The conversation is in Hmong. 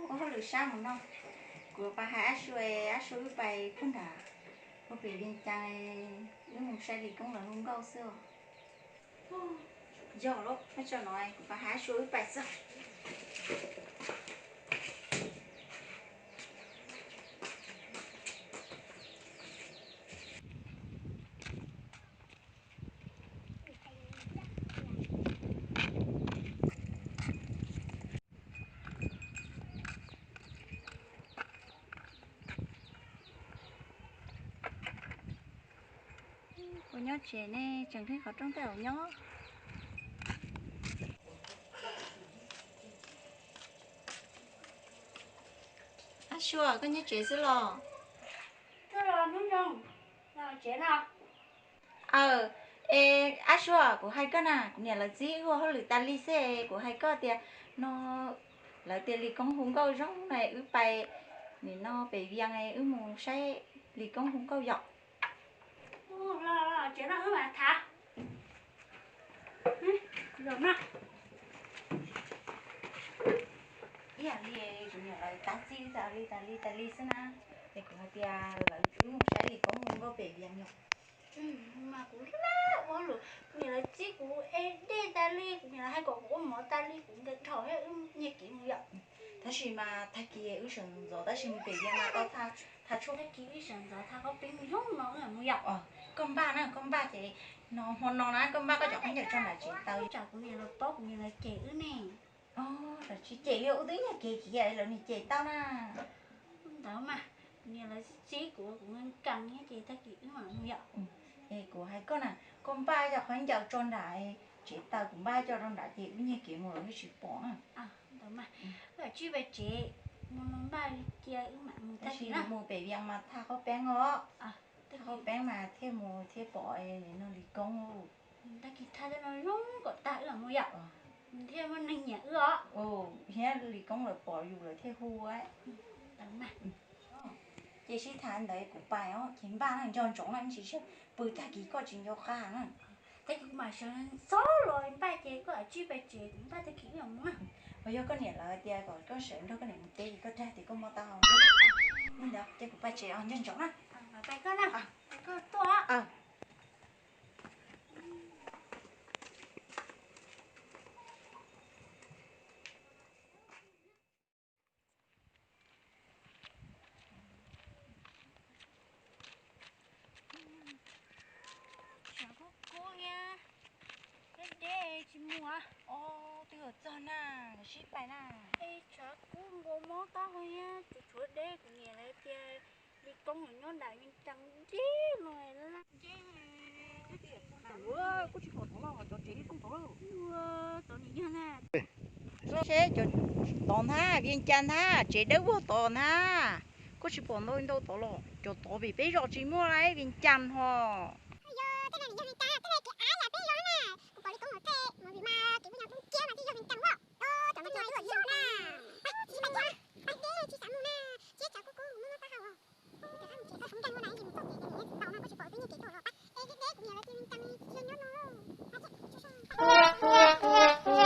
Ua hauj lwm sab mus no, kuv pais hais Ab Sua, Ab Sua wb pais puag nram, puag pem Vias Cas, wb mus saib Lis Koob lawv hu nkauj xwb os. Yog lawm, nyob tso no kuv pais hais Ab Sua wb pais xwb. Kuv nyob tsev ne, tseem hlib qhov rooj tej zaum nyob. Ab Sua, koj nyob tsev xwb los? Aw, es Ab Sua, kuv hais koj na, kuv niam lawv txib wb ua hauj lwm tas li xwb, kuv hais koj tias no, lawv tias Lis Koob hu nkauj zoo na, wb pais nim no pem Vias wb mus saib Lis Koob hu nkauj yom. Ib yam li kuv niam lawv tab txib tas li tas li tas li xwb na, es kuv hais tias lawv wb mus saib Lis Koob hu nkauj pem Vias yom. Mas kuv ua lus, kuv niam lawv txib kuv es dej tas li, kuv niam lawv hais kom kuv ua mov tas li, kuv nkees dhau thiab wb nyiag kev mus yom. Tab sis mas tag kis wb sawv ntxov tab sis mus pem Vias mas tau tha, tha tshuaj. Tag kis wb sawv ntxov tha qhov peb mus zoo no wb mam mus yom. Koj npaj na, koj npaj ces no hmo no na koj npaj koj cov khaub ncaws tso nram tsev taw. Tsam kuv niam lawv paub kuv niam lawv cem wb ne. Tsis cem, yog wb twb nyiag kev kiag lawv niag cem tau na. Ntawd mas, kuv niam lawv txib kuv, kuv nkees nkees thiab ces tag kis wb mam mus yom. Es kuv hais koj na, koj npaj cov khaub ncaws tso nram tsev taw, kuv npaj coj rau nram ces wb nyiag kev mus los wb tsis pom na. Ntawd mas, wb tsij pem tsev, mus npaj li cia wb mam mus tag kis na. Mus pem Vias mas tha qhaub peeb os. Tha qhaub peeb mas thiaj mus thiaj pom no Lis Koob. Tag kis tha tej no zoo kom tag wb mam mus yom. Thiaj muaj neeg nyiam wb os. Thiab Lis Koob lawv pom yus lawv thiaj hu. Ces sib tham ntawd kuv pais os, ces npaj na, nco ntsoov na, tsis pw tag kis koj tsis nco qab na. Tag kis kuv mam sawv ntxov los npaj ces koj tsij pem tsev kuv npaj tag kis wb mam mus na. Uas yog koj niam lawv tias kom koj sawv nrog koj niam mus teb ces koj dag tias koj muab tau. Li ntawd ces kuv pais tsev os, nco ntsoov na. Pais koj na, koj tuaj. Tshav kub kub thiab, deb deb tsis mus. Twb yuav txog na, sib pais na. Es tshav kub npua mob taub hau thiab, tsuas tshuav deb, kuv niam lawv tias Lis Koob nyob nram Vias Cas ntsis no laj ntsis. Kuj tsis pom tod los cov tsev li tod los. Tod nim yog na. Seb cov tod ntag, Vias Cas ntag, tsev dawb vog tod ntag. Kuj tsis pom ntau ntau tod los, cov tod pem peb zos tsis muaj li Vias Cas ho. Yog tej no nws yog Vias Cas, tej no kev av yam peb zos na. Kuv pom Lis Koob mus tej mus vim mas kev ua nyuag poob kiab mas twb yog Vias Cas os. Cov no twb yog na. Pab tsis pais tod, pab deb tsis xav mus na. Siab tshav kub kub mus muaj taub hau.